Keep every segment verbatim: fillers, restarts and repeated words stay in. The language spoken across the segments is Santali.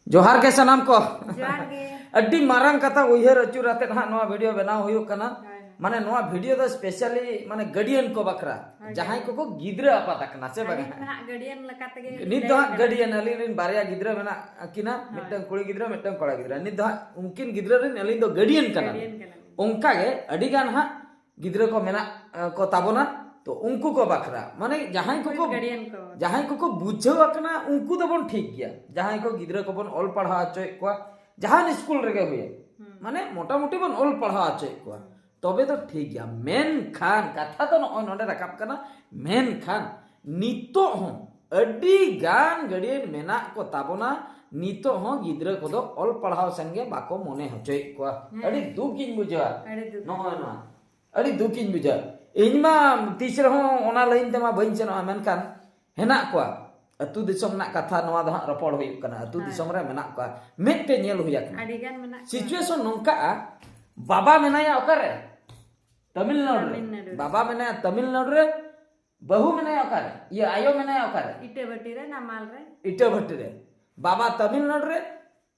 ᱡᱚᱦᱟᱨ ᱜᱮ ᱥᱟᱱᱟᱢ ᱠᱚ᱾ ᱡᱚᱦᱟᱨ ᱜᱮ᱾ ᱟᱹᱰᱤ ᱢᱟᱨᱟᱝ ᱠᱟᱛᱷᱟ ᱩᱭᱦᱟᱹᱨ ᱟᱹᱪᱩᱨ ᱟᱛᱮᱫ ᱦᱟᱸᱜ ᱱᱚᱣᱟ ᱵᱷᱤᱰᱤᱭᱳ ᱵᱮᱱᱟᱣ ᱦᱩᱭᱩᱜ ᱠᱟᱱᱟ᱾ ᱦᱳᱭ᱾ ᱢᱟᱱᱮ ᱱᱚᱣᱟ ᱵᱷᱤᱰᱤᱭᱳ ᱫᱚ ᱥᱯᱮᱥᱟᱞᱤ ᱢᱟᱱᱮ ᱜᱟᱨᱰᱤᱭᱟᱱ ᱠᱚ ᱵᱟᱠᱷᱨᱟ, ᱦᱳᱭ᱾ ᱡᱟᱦᱟᱸᱭ ᱠᱚᱠᱚ ᱜᱤᱫᱽᱨᱟᱹ ᱟᱯᱟᱛ ᱟᱠᱟᱱᱟ ᱥᱮ ᱵᱟᱝ? ᱟᱹᱞᱤᱧ ᱢᱟ ᱦᱟᱸᱜ ᱜᱟᱨᱰᱤᱭᱟᱱ ᱞᱮᱠᱟ ᱛᱮᱜᱮ ᱱᱤᱛ ᱫᱚ ᱦᱟᱸᱜ ᱜᱟᱨᱰᱤᱭᱟᱱ, ᱟᱹᱞᱤᱧ ᱨᱮᱱ ᱵᱟᱨᱭᱟ ᱜᱤᱫᱽᱨᱟᱹ ᱢᱮᱱᱟᱜ ᱠᱤᱱᱟ, ᱦᱳᱭ᱾ ᱢᱤᱫᱴᱟᱝ ᱠᱩᱲᱤ ᱜᱤᱫᱽᱨᱟᱹ, ᱢᱤᱫᱴᱟᱝ ᱠᱚᱲᱟ ᱜᱤᱫᱽᱨᱟᱹ᱾ ᱱᱤᱛ ᱫᱚ ᱦᱟᱸᱜ ᱩᱱᱠᱤᱱ ᱜᱤᱫᱽᱨᱟᱹ ᱨᱮᱱ ᱟᱹᱞᱤᱧ ᱫᱚ ᱜᱟᱨᱰᱤᱭᱟᱱ ᱠᱟᱱᱟ᱾ ᱜᱟᱨᱰᱤᱭᱟᱱ ᱠᱟᱱᱟ᱾ ᱚᱱᱠᱟ ᱜᱮ ᱟᱹᱰᱤ ᱜᱟᱱ ᱦᱟᱸᱜ ᱜᱤᱫᱽᱨᱟᱹ ᱠᱚ ᱢᱮᱱᱟᱜ ᱮ, ᱠᱚ ᱛᱟᱵᱚᱱᱟ᱾ ᱛᱚ ᱩᱱᱠᱩ ᱠᱚ ᱵᱟᱠᱷᱨᱟ ᱢᱟᱱᱮ ᱡᱟᱦᱟᱸᱭ ᱠᱚᱠᱚ ᱜᱟᱨᱰᱤᱭᱟᱱ ᱠᱚ᱾ ᱡᱟᱦᱟᱸᱭ ᱠᱚᱠᱚ ᱵᱩᱡᱷᱟᱹᱣ ᱟᱠᱟᱱᱟ ᱩᱱᱠᱩ ᱫᱚᱵᱚᱱ ᱴᱷᱤᱠ ᱜᱮᱭᱟ᱾ ᱡᱟᱦᱟᱸᱭ ᱠᱚ ᱜᱤᱫᱽᱨᱟᱹ ᱠᱚᱵᱚᱱ ᱚᱞ ᱯᱟᱲᱦᱟᱣ ᱦᱚᱪᱚᱭᱮᱫ ᱠᱚᱣᱟ, ᱡᱟᱦᱟᱱ ᱥᱠᱩᱞ ᱨᱮᱜᱮ ᱦᱩᱭᱮᱱ, ᱦᱩᱸ᱾ ᱢᱟᱱᱮ ᱢᱚᱴᱟᱢᱩᱴᱤ ᱵᱚᱱ ᱚᱞ ᱯᱟᱲᱦᱟᱣ ᱦᱚᱪᱚᱭᱮᱫ ᱠᱚᱣᱟ, ᱦᱩᱸ᱾ ᱛᱚᱵᱮ ᱫᱚ ᱴᱷᱤᱠ ᱜᱮᱭᱟ᱾ ᱢᱮᱱᱠᱷᱟᱱ ᱠᱟᱛᱷᱟ ᱫᱚ ᱱᱚᱜᱼᱚᱭ ᱱᱚᱰᱮ ᱨᱟᱠᱟᱵ ᱠᱟᱱᱟ, ᱢᱮᱱᱠᱷᱟᱱ ᱱᱤᱛᱚᱜ ᱦᱚᱸ ᱟᱹᱰᱤ ᱜᱟᱱ ᱜᱟᱨᱰᱤᱭᱟᱱ ᱢᱮᱱᱟᱜ ᱠᱚ ᱛᱟᱵᱚᱱᱟ, ᱱᱤᱛᱚᱜ ᱦᱚᱸ ᱜᱤᱫᱽᱨᱟᱹ ᱠᱚᱫᱚ ᱚᱞ ᱯᱟᱲᱦᱟᱣ ᱥᱮᱱ ᱜᱮ ᱵᱟᱠᱚ ᱢᱚᱱᱮ ᱦᱚᱪᱚᱭᱮᱫ ᱠᱚᱣᱟ᱾ ᱦᱮᱸ᱾ ᱟᱹᱰᱤ ᱫᱩᱠ ᱤᱧ ᱵᱩᱡᱷᱟᱹᱣᱟ᱾ ᱟᱹᱰᱤ ᱫᱩᱠ᱾ ᱱᱚᱜᱼᱚᱭ ᱱᱚᱣᱟ ᱟᱹᱰᱤ ᱫᱩᱠ ᱤᱧ ᱵᱩᱡᱷᱟᱹᱣᱟ᱾ ᱤᱧ ᱢᱟ ᱛᱤᱥ ᱨᱮᱦᱚᱸ ᱚᱱᱟ ᱞᱟᱭᱤᱱ ᱛᱮᱢᱟ ᱵᱟᱹᱧ ᱥᱮᱱᱚᱜᱼᱟ, ᱢᱮᱱᱠᱷᱟᱱ ᱦᱮᱱᱟᱜ ᱠᱚᱣᱟ᱾ ᱟᱹᱛᱩ ᱫᱤᱥᱚᱢ ᱨᱮᱱᱟᱜ ᱠᱟᱛᱷᱟ ᱱᱚᱣᱟ ᱫᱚ ᱦᱟᱸᱜ ᱨᱚᱯᱚᱲ ᱦᱩᱭᱩᱜ ᱠᱟᱱᱟ, ᱟᱹᱛᱩ ᱦᱮᱸ᱾ ᱫᱤᱥᱚᱢ ᱨᱮ ᱢᱮᱱᱟᱜ ᱠᱚᱣᱟ, ᱢᱮᱫ ᱛᱮ ᱧᱮᱞ ᱦᱩᱭ ᱟᱠᱟᱱᱟ᱾ ᱟᱹᱰᱤ ᱜᱟᱱ ᱢᱮᱱᱟᱜ ᱠᱚᱣᱟ᱾ ᱥᱤᱪᱩᱭᱮᱥᱚᱱ ᱱᱚᱝᱠᱟᱜᱼᱟ, ᱵᱟᱵᱟ ᱢᱮᱱᱟᱭᱟ ᱚᱠᱟᱨᱮ? ᱛᱟᱢᱤᱞᱱᱟᱲᱩ ᱨᱮ᱾ ᱛᱟᱢᱤᱞᱱᱟᱲᱩ ᱨᱮ᱾ ᱵᱟᱵᱟ ᱢᱮᱱᱟᱭᱟ ᱛᱟᱢᱤᱞᱱᱟᱲᱩ ᱨᱮ, ᱵᱟᱹᱦᱩ ᱢᱮᱱᱟᱭᱟ ᱚᱠᱟᱨᱮ? ᱤᱭᱟᱹ, ᱟᱭᱳ ᱢᱮᱱᱟᱭᱟ ᱚᱠᱟᱨᱮ? ᱤᱴᱟᱹ ᱵᱷᱟᱹᱴᱤ ᱨᱮ, ᱱᱟᱢᱟᱞ ᱨᱮ᱾ ᱤᱴᱟᱹ ᱵᱷᱟᱹᱴᱤ ᱨᱮ᱾ ᱵᱟᱵᱟ ᱛᱟᱢᱤᱞᱱᱟᱲᱩ ᱨᱮ,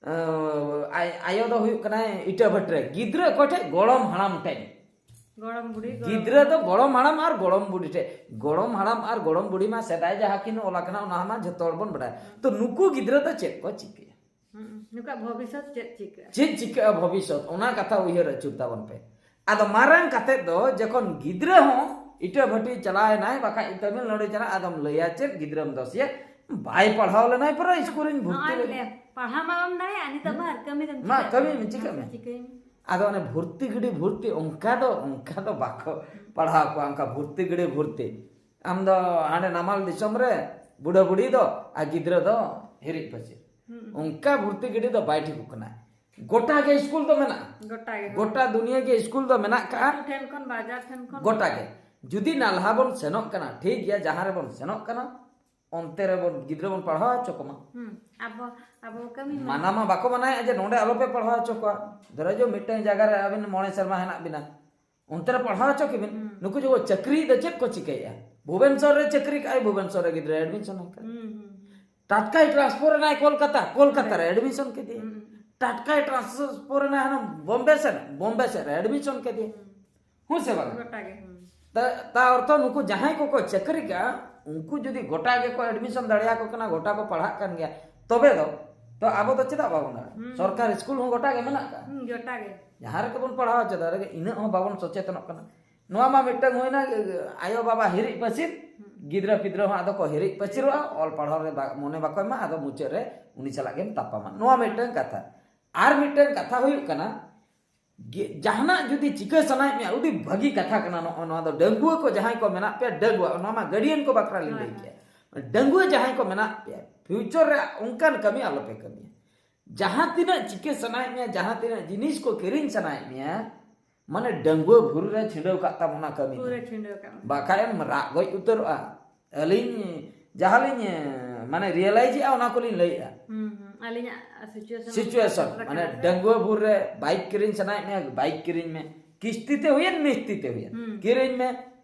ᱟᱸ, ᱟᱭ-, ᱟᱭᱳ ᱫᱚ ᱦᱩᱭᱩᱜ ᱠᱟᱱᱟᱭ ᱤᱴᱟᱹ ᱵᱷᱟᱹᱴᱤ ᱨᱮ᱾ ᱜᱤᱫᱽᱨᱟᱹ ᱚᱠᱚᱭ ᱴᱷᱮᱡ? ᱜᱚᱲᱚᱢ ᱦᱟᱲᱟᱢ ᱴᱷᱮᱡ᱾ ᱜᱚᱲᱚᱢ ᱵᱩᱲᱦᱤ, ᱜᱚᱲᱚᱢ ᱜᱤᱫᱽᱨᱟᱹ ᱫᱚ ᱜᱚᱲᱚᱢ ᱦᱟᱲᱟᱢ ᱟᱨ ᱜᱚᱲᱚᱢ ᱵᱩᱲᱦᱤ ᱴᱷᱮᱡ᱾ ᱜᱚᱲᱚᱢ ᱦᱟᱲᱟᱢ ᱟᱨ ᱜᱚᱲᱚᱢ ᱵᱩᱲᱦᱤ ᱢᱟ ᱥᱮᱫᱟᱭ ᱡᱟᱦᱟᱸ ᱠᱤᱱ ᱚᱞ ᱟᱠᱟᱱᱟ, ᱚᱱᱟ ᱢᱟ ᱡᱷᱚᱛᱚ ᱦᱚᱲ ᱵᱚᱱ ᱵᱟᱰᱟᱭᱟ᱾ ᱛᱚ ᱱᱩᱠᱩ ᱜᱤᱫᱽᱨᱟᱹ ᱫᱚ ᱪᱮᱫ ᱠᱚ ᱪᱤᱠᱟᱹᱭᱟ? ᱦᱩᱸ, ᱱᱩᱠᱩᱣᱟᱜ ᱵᱷᱚᱵᱤᱥᱥᱚᱛ ᱪᱮᱫ ᱪᱤᱠᱟᱹᱜᱼᱟ? ᱪᱮᱫ ᱪᱤᱠᱟᱹᱜᱼᱟ ᱵᱷᱚᱵᱤᱥᱥᱚᱛ, ᱚᱱᱟ ᱠᱟᱛᱷᱟ ᱩᱭᱦᱟᱹᱨ ᱟᱹᱪᱩᱨ ᱛᱟᱵᱚᱱ ᱯᱮ᱾ ᱟᱫᱚ ᱢᱟᱨᱟᱝ ᱠᱟᱛᱮᱫ ᱫᱚ ᱡᱚᱠᱷᱚᱱ ᱜᱤᱫᱽᱨᱟᱹ ᱦᱚᱸ ᱤᱴᱟᱹ ᱵᱷᱟᱹᱴᱤ ᱪᱟᱞᱟᱣ ᱮᱱᱟᱭ, ᱵᱟᱠᱷᱟᱡ ᱛᱟᱢᱤᱞᱱᱟᱲᱩ ᱪᱟᱞᱟᱜ, ᱟᱫᱚᱢ ᱞᱟᱹᱭᱟ ᱪᱮᱫ? ᱜᱤᱫᱽᱨᱟᱹᱢ ᱫᱳᱥᱮᱭᱟ, ᱵᱟᱭ ᱯᱟᱲᱦᱟᱣ ᱞᱮᱱᱟᱭ, ᱯᱟᱨᱟ ᱥᱠᱩᱞ ᱨᱤᱧ ᱵᱷᱚᱨᱛᱤ ᱱᱚᱜᱼᱚᱭ ᱞᱮᱫᱮ᱾ ᱞᱮ, ᱯᱟᱲᱦᱟᱣ ᱢᱟ ᱵᱟᱢ ᱫᱟᱲᱮᱭᱟᱜᱼᱟ, ᱱᱤᱛᱚᱜ ᱢᱟ ᱟᱨ ᱠᱟᱹᱢᱤ ᱫᱚᱢ ᱢᱟ, ᱪᱤᱠᱟᱹᱭᱟ? ᱠᱟᱹᱢᱤ ᱢᱮ, ᱪᱤᱠᱟᱹᱜ ᱢᱮ? ᱪᱤᱠᱟᱹᱭ ᱢᱮ? ᱟᱫᱚ ᱚᱱᱮ ᱵᱷᱚᱨᱛᱤ ᱜᱤᱰᱤ ᱵᱷᱚᱨᱛᱤ, ᱚᱱᱠᱟ ᱫᱚ, ᱚᱱᱠᱟ ᱫᱚ ᱵᱟᱠᱚ ᱯᱟᱲᱦᱟᱣ ᱠᱚᱣᱟ, ᱚᱱᱠᱟ ᱵᱷᱚᱨᱛᱤ ᱜᱤᱰᱤ ᱵᱷᱚᱨᱛᱤ᱾ ᱟᱢ ᱫᱚ ᱦᱟᱸᱰᱮ ᱱᱟᱢᱟᱞ ᱫᱤᱥᱚᱢ ᱨᱮ ᱵᱩᱰᱷᱟᱹ ᱵᱩᱲᱦᱤ ᱫᱚ, ᱟᱨ ᱜᱤᱫᱽᱨᱟᱹ ᱫᱚ ᱦᱤᱨᱤᱡ ᱯᱟᱹᱥᱤᱨ᱾ ᱦᱩᱸ᱾ ᱚᱱᱠᱟ ᱵᱷᱚᱨᱛᱤ ᱜᱤᱰᱤ ᱫᱚ ᱵᱟᱭ ᱴᱷᱤᱠᱚᱜ ᱠᱟᱱᱟ᱾ ᱜᱚᱴᱟ ᱜᱮ ᱥᱠᱩᱞ ᱫᱚ ᱢᱮᱱᱟᱜᱼᱟ᱾ ᱜᱚᱴᱟ ᱜᱮ᱾ ᱜᱚᱴᱟ ᱫᱩᱱᱤᱭᱟᱹ ᱜᱮ ᱥᱠᱩᱞ ᱫᱚ ᱢᱮᱱᱟᱜ ᱠᱟᱜᱼᱟ᱾ ᱟᱹᱛᱩ ᱴᱷᱮᱱ ᱠᱷᱚᱱ, ᱵᱟᱡᱟᱨ ᱴᱷᱮᱱ ᱠᱷᱚᱱ᱾ ᱜᱚᱴᱟ ᱜᱮ᱾ ᱡᱩᱫᱤ ᱱᱟᱞᱦᱟ ᱵᱚᱱ ᱥᱮᱱᱚᱜ ᱠᱟᱱᱟ, ᱴᱷᱤᱠ ᱜᱮᱭᱟ, ᱡᱟᱦᱟᱸ ᱨᱮᱵᱚᱱ ᱥᱮᱱᱚᱜ ᱠᱟᱱᱟ, ᱚᱱᱛᱮ ᱨᱮᱵᱚᱱ ᱜᱤᱫᱽᱨᱟᱹ ᱵᱚᱱ ᱯᱟᱲᱦᱟᱣ ᱦᱚᱪᱚ ᱠᱚᱢᱟ᱾ ᱦᱩᱸ, ᱟᱵᱚ, ᱟᱵᱚ ᱠᱟᱹᱢᱤ ᱢᱟ᱾ ᱢᱟᱱᱟ ᱢᱟ ᱵᱟᱠᱚ ᱢᱟᱱᱟᱭᱮᱫᱼᱟ ᱡᱮ ᱱᱚᱰᱮ ᱟᱞᱚᱯᱮ ᱯᱟᱲᱦᱟᱣ ᱦᱚᱪᱚ ᱠᱚᱣᱟ᱾ ᱫᱷᱚᱨᱚ ᱡᱚ ᱢᱤᱫᱴᱟᱝ ᱡᱟᱭᱜᱟ ᱨᱮ ᱟᱹᱵᱤᱱ ᱢᱚᱬᱮ ᱥᱮᱨᱢᱟ ᱦᱮᱱᱟᱜ ᱵᱤᱱᱟ, ᱚᱱᱛᱮ ᱨᱮ ᱯᱟᱲᱦᱟᱣ ᱦᱚᱪᱚ ᱠᱮᱵᱤᱱ᱾ ᱦᱩᱸ᱾ ᱱᱩᱠᱩ ᱡᱚᱠᱷᱚᱱ ᱪᱟᱹᱠᱨᱤᱭᱮᱫᱟ, ᱪᱮᱫ ᱠᱚ ᱪᱤᱠᱟᱹᱭᱮᱫᱼᱟ? ᱵᱷᱩᱵᱮᱱᱥᱚᱨ ᱨᱮ ᱪᱟᱹᱠᱨᱤ ᱠᱟᱜᱼᱟᱭ, ᱵᱷᱩᱵᱮᱱᱥᱚᱨ ᱨᱮ ᱜᱤᱫᱽᱨᱟᱹ ᱮᱰᱢᱤᱥᱚᱱ ᱟᱠᱟᱫ᱾ ᱦᱩᱸ, ᱦᱩᱸ, ᱦᱩᱸ᱾ ᱴᱟᱴᱠᱟᱭ ᱴᱨᱟᱱᱥᱯᱷᱟᱨ ᱮᱱᱟᱭ ᱠᱳᱞᱠᱟᱛᱟ, ᱠᱳᱞᱠᱟᱛᱟ ᱨᱮ ᱮᱰᱢᱤᱥᱚᱱ ᱠᱮᱫᱮᱭᱟ᱾ ᱦᱩᱸ᱾ ᱴᱟᱴᱠᱟᱭ ᱴᱨᱟᱱᱥᱯᱷᱟᱨ ᱮᱱᱟᱭ ᱦᱟᱱᱟ ᱵᱚᱢᱵᱮ ᱥᱮᱫ, ᱵᱚᱢᱵᱮ ᱥᱮᱫ ᱨᱮ ᱮᱰᱢᱤᱥᱚᱱ ᱠᱮᱫᱮᱭᱟ᱾ ᱦᱩᱸ᱾ ᱦᱮᱸ ᱥᱮ ᱵᱟᱝ? ᱜᱚᱴᱟ ᱜᱮ, ᱦᱩᱸ᱾ ᱛᱟ, ᱛᱟ ᱚᱨᱛᱷᱚ ᱱᱩᱠᱩ ᱡᱟᱦᱟᱸᱭ ᱠᱚᱠᱚ ᱪᱟᱹᱠᱨᱤ ᱠᱟᱜᱼᱟ, ᱩᱱᱠᱩ ᱡᱩᱫᱤ ᱜᱚᱴᱟ ᱜᱮᱠᱚ ᱮᱰᱢᱤᱥᱚᱱ ᱫᱟᱲᱮᱭᱟᱠᱚ ᱠᱟᱱᱟ, ᱜᱚᱴᱟ ᱠᱚ ᱯᱟᱲᱦᱟᱜ ᱠᱟᱱ ᱜᱮᱭᱟ, ᱛᱚᱵᱮ ᱫᱚ, ᱛᱚ ᱟᱵᱚ ᱫᱚ ᱪᱮᱫᱟᱜ ᱵᱟᱵᱚᱱ ᱫᱟᱲᱮᱭᱟᱜᱼᱟ? ᱦᱩᱸ᱾ ᱥᱚᱨᱠᱟᱨ ᱥᱠᱩᱞ ᱦᱚᱸ ᱜᱚᱴᱟ ᱜᱮ ᱢᱮᱱᱟᱜ ᱟᱠᱟᱫ᱾ ᱦᱩᱸ, ᱜᱚᱴᱟ ᱜᱮ᱾ ᱡᱟᱦᱟᱸ ᱨᱮᱜᱮ ᱵᱚᱱ ᱯᱟᱲᱦᱟᱣ ᱦᱚᱪᱚ ᱫᱟᱲᱮ, ᱤᱱᱟᱹᱜ ᱦᱚᱸ ᱵᱟᱵᱚᱱ ᱥᱚᱪᱮᱛᱚᱱᱚᱜ ᱠᱟᱱᱟ᱾ ᱱᱚᱣᱟ ᱢᱟ ᱢᱤᱫᱴᱟᱝ ᱦᱩᱭᱱᱟ, ᱟᱭᱳ ᱵᱟᱵᱟ ᱦᱤᱨᱤᱡ ᱯᱟᱹᱥᱤᱨ, ᱦᱩᱸ᱾ ᱜᱤᱫᱽᱨᱟᱹ ᱯᱤᱫᱽᱨᱟᱹ ᱦᱚᱸ ᱟᱫᱚ ᱠᱚ ᱦᱤᱨᱤᱡ ᱯᱟᱹᱥᱤᱨᱚᱜᱼᱟ, ᱚᱞ ᱯᱟᱲᱦᱟᱣ ᱨᱮ ᱵᱟ-, ᱢᱚᱱᱮ ᱵᱟᱠᱚ ᱮᱢᱟ, ᱟᱫᱚ ᱢᱩᱪᱟᱹᱫ ᱨᱮ ᱩᱱᱤ ᱥᱟᱞᱟᱜ ᱜᱮᱢ ᱛᱟᱯᱟᱢᱟ᱾ ᱱᱚᱣᱟ ᱢᱤᱫᱴᱟᱝ ᱠᱟᱛᱷᱟ᱾ ᱟᱨ ᱢᱤᱫᱴᱟᱝ ᱠᱟᱛᱷᱟ ᱦᱩᱭᱩᱜ ᱠᱟᱱᱟ, ᱜᱮ-, ᱡᱟᱦᱟᱱᱟᱜ ᱡᱩᱫᱤ ᱪᱤᱠᱟᱹ ᱥᱟᱱᱟᱭᱮᱫ ᱢᱮᱭᱟ, ᱟᱹᱰᱤ ᱵᱷᱟᱹᱜᱤ ᱠᱟᱛᱷᱟ ᱠᱟᱱᱟ ᱱᱚᱜᱼᱚ ᱱᱚᱣᱟ ᱫᱚ᱾ ᱰᱟᱺᱜᱩᱣᱟᱹ ᱠᱚ ᱡᱟᱦᱟᱸᱭ ᱠᱚ ᱢᱮᱱᱟᱜ ᱯᱮᱭᱟ, ᱰᱟᱺᱜᱩᱣᱟᱹ, ᱚᱱᱟ ᱢᱟ ᱜᱟᱨᱰᱤᱭᱟᱱ ᱠᱚ ᱵᱟᱠᱷᱨᱟ ᱞᱤᱧ ᱞᱟᱹᱭ ᱦᱳᱭ, ᱠᱮᱭᱟ᱾ ᱰᱟᱺᱜᱩᱣᱟᱹ ᱡᱟᱦᱟᱸᱭ ᱠᱚ ᱢᱮᱱᱟᱜ ᱯᱮᱭᱟ, ᱯᱷᱤᱭᱩᱪᱟᱨ ᱨᱮ ᱚᱱᱠᱟᱱ ᱠᱟᱹᱢᱤ ᱟᱞᱚᱯᱮ ᱠᱟᱹᱢᱤᱭᱟ᱾ ᱡᱟᱦᱟᱸ ᱛᱤᱱᱟᱹᱜ ᱪᱤᱠᱟᱹ ᱥᱟᱱᱟᱭᱮᱫ ᱢᱮᱭᱟ, ᱡᱟᱦᱟᱸ ᱛᱤᱱᱟᱹᱜ ᱡᱤᱱᱤᱥ ᱠᱚ ᱠᱤᱨᱤᱧ ᱥᱟᱱᱟᱭᱮᱫ ᱢᱮᱭᱟ, ᱢᱟᱱᱮ ᱰᱟᱺᱜᱩᱣᱟᱹ ᱵᱷᱩᱨ ᱨᱮ ᱪᱷᱤᱰᱟᱹᱣ ᱠᱟᱜ ᱛᱟᱢ ᱚᱱᱟ ᱠᱟᱹᱢᱤ ᱫᱚ᱾ ᱯᱩᱨᱟᱹ ᱪᱷᱤᱰᱟᱹᱣ ᱠᱟᱜ ᱢᱮ᱾ ᱵᱟᱠᱷᱟᱡ ᱮᱢ ᱨᱟᱜ ᱜᱚᱡ ᱩᱛᱟᱹᱨᱚᱜᱼᱟ᱾ ᱟᱹᱞᱤᱧ ᱡᱟᱦᱟᱸ ᱞᱤᱧ, ᱢᱟᱱᱮ, ᱨᱤᱭᱮᱞᱟᱭᱤᱡᱽ ᱮᱜᱼᱟ, ᱚᱱᱟ ᱠᱚᱞᱤᱧ ᱞᱟᱹᱭᱮᱜᱼᱟ᱾ ᱦᱩᱸ, ᱦᱩᱸ᱾ ᱟᱹᱞᱤᱧᱟᱜ situation ᱥᱤᱪᱩᱭᱮᱥᱚᱱ, ᱥᱮᱴᱮᱨ ᱢᱟᱱᱮ, ᱠᱟᱱᱟ ᱥᱮ? ᱰᱟᱺᱜᱩᱣᱟᱹ ᱵᱷᱳᱨ ᱨᱮ ᱵᱟᱭᱤᱠ ᱠᱤᱨᱤᱧ ᱥᱟᱱᱟᱭᱮᱫ ᱢᱮᱭᱟ, ᱵᱟᱭᱤᱠ ᱠᱤᱨᱤᱧ ᱢᱮ, ᱠᱤᱥᱛᱤ ᱛᱮ ᱦᱩᱭᱮᱱ, ᱢᱤᱥᱛᱤ ᱛᱮ ᱦᱩᱭᱮᱱ, ᱦᱩᱸ᱾ ᱠᱤᱨᱤᱧ ᱢᱮ᱾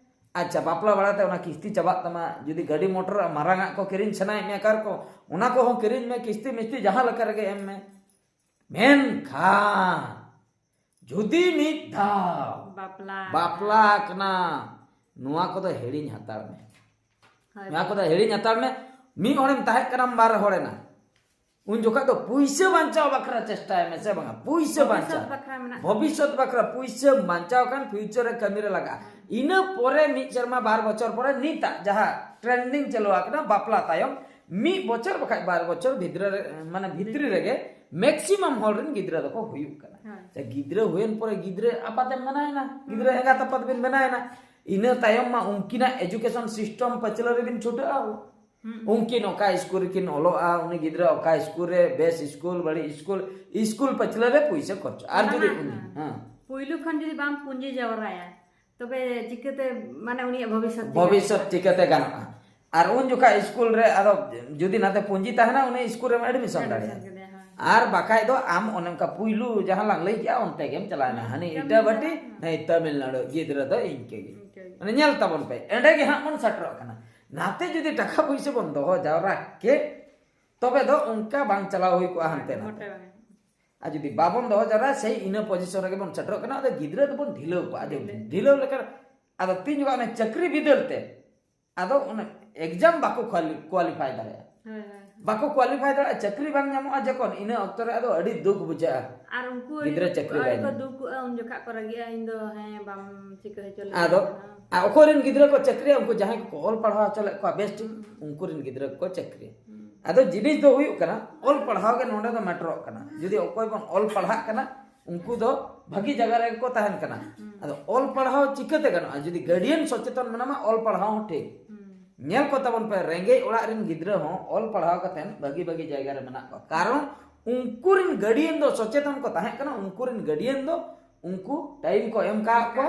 ᱟᱪᱪᱷᱟ, ᱵᱟᱯᱞᱟ ᱵᱟᱲᱟᱛᱮ ᱚᱱᱟ ᱠᱤᱥᱛᱤ ᱪᱟᱵᱟᱜ ᱛᱟᱢᱟ, ᱡᱩᱫᱤ ᱜᱟᱹᱰᱤ ᱢᱚᱴᱚᱨ ᱢᱟᱨᱟᱝ ᱟᱜ ᱠᱚ ᱠᱤᱨᱤᱧ ᱥᱟᱱᱟᱭᱮᱫ ᱢᱮᱭᱟ, ᱠᱟᱨ ᱠᱚ, ᱚᱱᱟ ᱠᱚᱦᱚᱸ ᱠᱤᱨᱤᱧ ᱢᱮ, ᱠᱤᱥᱛᱤ ᱢᱤᱥᱛᱤ ᱡᱟᱦᱟᱸ ᱞᱮᱠᱟ ᱨᱮᱜᱮ ᱮᱢ ᱢᱮ᱾ ᱢᱮᱱᱠᱷᱟᱱ ᱡᱩᱫᱤ ᱢᱤᱫ ᱫᱷᱟᱣ ᱵᱟᱯᱞᱟ᱾ ᱵᱟᱯᱞᱟ ᱠᱟᱱᱟ, ᱱᱚᱣᱟ ᱠᱚᱫᱚ ᱦᱤᱲᱤᱧ ᱦᱟᱛᱟᱲ ᱢᱮ᱾ ᱦᱳᱭ᱾ ᱱᱚᱣᱟ ᱠᱚᱫᱚ ᱦᱤᱲᱤᱧ ᱦᱟᱛᱟᱲ ᱢᱮ᱾ ᱢᱤᱫ ᱦᱚᱲᱮᱢ ᱛᱟᱦᱮᱸ ᱠᱟᱱᱟᱢ, ᱵᱟᱨ ᱦᱚᱲ ᱮᱱᱟ, ᱩᱱ ᱡᱚᱠᱷᱟᱡ ᱫᱚ ᱯᱩᱭᱥᱟᱹ ᱵᱟᱧᱪᱟᱣ ᱵᱟᱠᱷᱨᱟ ᱪᱮᱥᱴᱟᱭ ᱢᱮ, ᱥᱮ ᱵᱟᱝᱟ? ᱯᱩᱭᱥᱟᱹ ᱵᱷᱚᱵᱤᱥᱥᱚᱛ ᱵᱟᱧᱪᱟᱣ᱾ ᱵᱟᱠᱷᱨᱟ ᱢᱮᱱᱟᱜ᱾ ᱵᱷᱚᱵᱤᱥᱥᱚᱛ ᱵᱟᱠᱷᱨᱟ ᱯᱩᱭᱥᱟᱹ ᱵᱟᱧᱪᱟᱣ ᱠᱷᱟᱱ ᱯᱷᱤᱭᱩᱪᱟᱨ ᱨᱮ ᱠᱟᱹᱢᱤ ᱨᱮ ᱞᱟᱜᱟᱜᱼᱟ᱾ ᱤᱱᱟᱹ ᱯᱚᱨᱮ ᱢᱤᱫ ᱥᱮᱨᱢᱟ, ᱵᱟᱨ ᱵᱚᱪᱷᱚᱨ ᱯᱚᱨᱮ ᱱᱤᱛᱟᱜ ᱡᱟᱦᱟᱸ ᱴᱨᱮᱱᱰᱤᱝ ᱪᱟᱹᱞᱩ ᱟᱠᱟᱱᱟ, ᱵᱟᱯᱞᱟ ᱛᱟᱭᱚᱢ ᱢᱤᱫ ᱵᱚᱪᱷᱚᱨ ᱵᱟᱠᱷᱟᱡ ᱵᱟᱨ ᱵᱚᱪᱷᱚᱨ ᱵᱷᱤᱛᱨᱤ ᱨᱮ, ᱢᱟᱱᱮ ᱵᱷᱤᱛᱨᱤ ᱨᱮᱜᱮ ᱢᱮᱠᱥᱤᱢᱟᱢ ᱦᱚᱲ ᱨᱮᱱ ᱜᱤᱫᱽᱨᱟᱹ ᱫᱚᱠᱚ ᱦᱩᱭᱩᱜ ᱠᱟᱱᱟ᱾ ᱦᱮᱸ᱾ ᱥᱮ ᱜᱤᱫᱽᱨᱟᱹ ᱦᱩᱭᱮᱱ ᱯᱚᱨᱮ ᱜᱤᱫᱽᱨᱟᱹ ᱟᱯᱟᱛᱮᱢ ᱵᱮᱱᱟᱣᱮᱱᱟ, ᱜᱤᱫᱽᱨᱟᱹ ᱦᱩᱸ᱾ ᱮᱸᱜᱟᱛ ᱟᱯᱟᱛ ᱵᱤᱱ ᱵᱮᱱᱟᱣᱮᱱᱟ᱾ ᱤᱱᱟᱹ ᱛᱟᱭᱚᱢ ᱢᱟ ᱩᱱᱠᱤᱱᱟᱜ ᱮᱡᱩᱠᱮᱥᱚᱱ ᱥᱤᱥᱴᱮᱢ ᱯᱟᱹᱪᱷᱞᱟᱹ ᱨᱮᱵᱤᱱ ᱪᱷᱩᱴᱟᱹᱜᱼᱟ᱾ ᱦᱩᱸ᱾ ᱩᱱᱠᱤᱱ ᱚᱠᱟ ᱥᱠᱩᱞ ᱨᱮᱠᱤᱱ ᱚᱞᱚᱜᱼᱟ, ᱩᱱᱤ ᱜᱤᱫᱽᱨᱟᱹ ᱚᱠᱟ ᱥᱠᱩᱞ ᱨᱮ, ᱵᱮᱥ ᱥᱠᱩᱞ, ᱵᱟᱹᱲᱤᱡ ᱥᱠᱩᱞ, ᱥᱠᱩᱞ ᱯᱟᱹᱪᱷᱞᱟᱹ ᱨᱮ ᱯᱩᱭᱥᱟᱹ ᱠᱷᱚᱨᱪᱟ᱾ ᱟᱨ ᱚᱱᱟ ᱡᱩᱫᱤ ᱢᱟ, ᱩᱱᱤ, ᱦᱮᱸ᱾ ᱦᱮᱸ᱾ ᱯᱩᱭᱞᱩ ᱠᱷᱚᱱ ᱡᱩᱫᱤ ᱵᱟᱢ ᱯᱩᱸᱡᱤ ᱡᱟᱣᱨᱟᱭᱟ, ᱛᱚᱵᱮ ᱪᱤᱠᱟᱹᱛᱮ, ᱢᱟᱱᱮ, ᱩᱱᱤᱭᱟᱜ ᱵᱷᱚᱵᱤᱥᱥᱚᱛ ᱪᱤᱠᱟᱹᱛᱮ? ᱵᱷᱚᱵᱤᱥᱥᱚᱛ ᱪᱤᱠᱟᱹᱛᱮ ᱜᱟᱱᱚᱜᱼᱟ? ᱟᱨ ᱩᱱ ᱡᱚᱠᱷᱟᱡ ᱥᱠᱩᱞ ᱨᱮ ᱟᱫᱚ ᱡᱩᱫᱤ ᱱᱟᱛᱮ ᱯᱩᱸᱡᱤ ᱛᱟᱦᱮᱱᱟ, ᱩᱱᱤ ᱥᱠᱩᱞ ᱨᱮᱢ ᱮᱰᱢᱤᱥᱚᱱ ᱮᱰᱢᱤᱥᱚᱱ ᱫᱟᱲᱮᱭᱟᱜᱼᱟ᱾ ᱠᱮᱫᱮᱭᱟ, ᱦᱳᱭ᱾ ᱟᱨ ᱵᱟᱠᱷᱟᱡ ᱫᱚ ᱟᱢ ᱚᱱᱮ ᱚᱱᱠᱟ ᱯᱩᱭᱞᱩ ᱡᱟᱦᱟᱸ ᱞᱟᱝ ᱞᱟᱹᱭ ᱠᱮᱜᱼᱟ, ᱚᱱᱛᱮ ᱜᱮᱢ ᱪᱟᱞᱟᱣᱮᱱᱟ᱾ ᱦᱩᱸ, ᱦᱟᱹᱱᱤ ᱛᱟᱢᱤᱞᱱᱟᱲᱩ᱾ ᱤᱴᱟᱵᱷᱟᱴᱤ, ᱦᱩᱸ᱾ ᱱᱟᱹᱭ ᱛᱟᱢᱤᱞᱱᱟᱲᱩ, ᱜᱤᱫᱽᱨᱟᱹ ᱫᱚ ᱤᱱᱠᱟᱹ ᱜᱮ᱾ ᱤᱱᱠᱟᱹ ᱜᱮ᱾ ᱢᱟᱱᱮ, ᱧᱮᱞ ᱛᱟᱵᱚᱱ ᱯᱮ, ᱮᱸᱰᱮ ᱜᱮ ᱦᱟᱸᱜ ᱵᱚᱱ ᱥᱮᱴᱮᱨᱚᱜ ᱠᱟᱱᱟ᱾ ᱱᱟᱛᱮ ᱡᱩᱫᱤ ᱴᱟᱠᱟ ᱯᱩᱭᱥᱟᱹ ᱵᱚᱱ ᱫᱚᱦᱚ ᱡᱟᱣᱨᱟ ᱠᱮᱫ, ᱛᱚᱵᱮ ᱫᱚ ᱚᱱᱠᱟ ᱵᱟᱝ ᱪᱟᱞᱟᱣ ᱦᱩᱭ ᱠᱚᱜᱼᱟ ᱦᱟᱱᱛᱮ ᱱᱟᱛᱮ᱾ ᱟᱨ ᱡᱩᱫᱤ ᱵᱟᱵᱚᱱ ᱫᱚᱦᱚ ᱡᱟᱣᱨᱟᱭᱟ, ᱥᱮᱭ ᱤᱱᱟᱹ ᱯᱚᱡᱤᱥᱚᱱ ᱨᱮᱜᱮ ᱵᱚᱱ ᱥᱮᱴᱮᱨᱚᱜ ᱠᱟᱱᱟ᱾ ᱟᱫᱚ ᱜᱤᱫᱽᱨᱟᱹ ᱫᱚᱵᱚᱱ ᱰᱷᱤᱞᱟᱹᱣ ᱠᱚᱣᱟ᱾ ᱟᱫᱚ ᱰᱷᱤᱞᱟᱹᱣ ᱞᱮᱠᱷᱟᱱ ᱟᱫᱚ ᱛᱤᱱ ᱡᱚᱠᱷᱚᱱ ᱚᱱᱮ ᱪᱟᱹᱠᱨᱤ ᱵᱤᱫᱟᱹᱞ ᱛᱮ ᱟᱫᱚ ᱚᱱᱮ ᱮᱠᱡᱟᱢ ᱵᱟᱠᱚ ᱠᱳᱣᱟᱞᱤᱯᱷᱟᱭ ᱫᱟᱲᱮᱭᱟᱜᱼᱟ᱾ ᱵᱟᱠᱚ ᱠᱳᱣᱟᱞᱤᱯᱷᱟᱭ ᱫᱟᱲᱮᱭᱟᱜᱼᱟ, ᱪᱟᱹᱠᱨᱤ ᱵᱟᱝ ᱧᱟᱢᱚᱜᱼᱟ ᱡᱚᱠᱷᱚᱱ, ᱤᱱᱟᱹ ᱚᱠᱛᱚ ᱨᱮ ᱟᱫᱚ ᱟᱹᱰᱤ ᱫᱩᱠ ᱵᱩᱡᱷᱟᱹᱜᱼᱟ᱾ ᱟᱨ ᱩᱱᱠᱩ ᱜᱤᱫᱽᱨᱟᱹ ᱪᱟᱹᱠᱨᱤ ᱵᱟᱭ ᱠᱚ ᱧᱟᱢᱟ᱾ ᱫᱩᱠᱩᱜᱼᱟ, ᱩᱱ ᱡᱚᱠᱷᱟᱜ ᱠᱚ ᱨᱟᱹᱜᱤᱜᱼᱟ, ᱤᱧ ᱫᱚ ᱦᱮᱸ ᱵᱟᱢ ᱪᱤᱠᱟᱹ ᱦᱚᱪᱚ ᱞᱮᱫ ᱟᱫᱚ ᱟᱨ ᱚᱠᱚᱭ ᱨᱮᱱ ᱜᱤᱫᱽᱨᱟᱹ ᱠᱚ ᱪᱟᱹᱠᱨᱤᱭᱟ? ᱩᱱᱠᱩ ᱡᱟᱦᱟᱸᱭ ᱠᱚᱠᱚ ᱚᱞ ᱯᱟᱲᱦᱟᱣ ᱦᱚᱪᱚ ᱞᱮᱫ ᱠᱚᱣᱟ ᱵᱮᱥ ᱴᱷᱤᱠ, ᱩᱱᱠᱩ ᱨᱮᱱ ᱜᱤᱫᱽᱨᱟᱹ ᱠᱚ ᱪᱟᱹᱠᱨᱤᱭᱟ᱾ ᱟᱫᱚ ᱡᱤᱱᱤᱥ ᱫᱚ ᱦᱩᱭᱩᱜ ᱠᱟᱱᱟ, ᱚᱞ ᱯᱟᱲᱦᱟᱣ ᱜᱮ ᱱᱚᱰᱮ ᱫᱚ ᱢᱮᱴᱟᱨᱚᱜ ᱠᱟᱱᱟ᱾ ᱡᱩᱫᱤ ᱚᱠᱚᱭ ᱵᱚᱱ ᱚᱞ ᱯᱟᱲᱦᱟᱜ ᱠᱟᱱᱟ, ᱩᱱᱠᱩ ᱫᱚ ᱵᱷᱟᱹᱜᱤ ᱡᱟᱭᱜᱟ ᱨᱮᱜᱮ ᱠᱚ ᱛᱟᱦᱮᱱ ᱠᱟᱱᱟ᱾ ᱟᱫᱚ ᱚᱞ ᱯᱟᱲᱦᱟᱣ ᱪᱤᱠᱟᱹᱛᱮ ᱜᱟᱱᱚᱜᱼᱟ? ᱡᱩᱫᱤ ᱜᱟᱨᱰᱤᱭᱟᱱ ᱥᱚᱪᱮᱛᱚᱱ ᱢᱮᱱᱟᱢᱟ, ᱚᱞ ᱯᱟᱲᱦᱟᱣ ᱦᱚᱸ ᱴᱷᱤᱠ᱾ ᱧᱮᱞ ᱠᱚ ᱛᱟᱵᱚᱱ ᱯᱮ, ᱨᱮᱸᱜᱮᱡ ᱚᱲᱟᱜ ᱨᱮᱱ ᱜᱤᱫᱽᱨᱟᱹ ᱦᱚᱸ ᱚᱞ ᱯᱟᱲᱦᱟᱣ ᱠᱟᱛᱮ ᱵᱷᱟᱹᱜᱤ ᱵᱷᱟᱹᱜᱤ ᱡᱟᱭᱜᱟ ᱨᱮ ᱢᱮᱱᱟᱜ ᱠᱚᱣᱟ᱾ ᱠᱟᱨᱚᱱ ᱩᱱᱠᱩ ᱨᱮᱱ ᱜᱟᱨᱰᱤᱭᱟᱱ ᱫᱚ ᱥᱚᱪᱮᱛᱚᱱ ᱠᱚ ᱛᱟᱦᱮᱸ ᱠᱟᱱᱟ, ᱩᱱᱠᱩ ᱨᱮᱱ ᱜᱟᱨᱰᱤᱭᱟᱱ ᱫᱚ ᱩᱱᱠᱩ ᱴᱟᱭᱤᱢ ᱠᱚ ᱮᱢ ᱠᱟᱜ ᱠᱚᱣᱟ,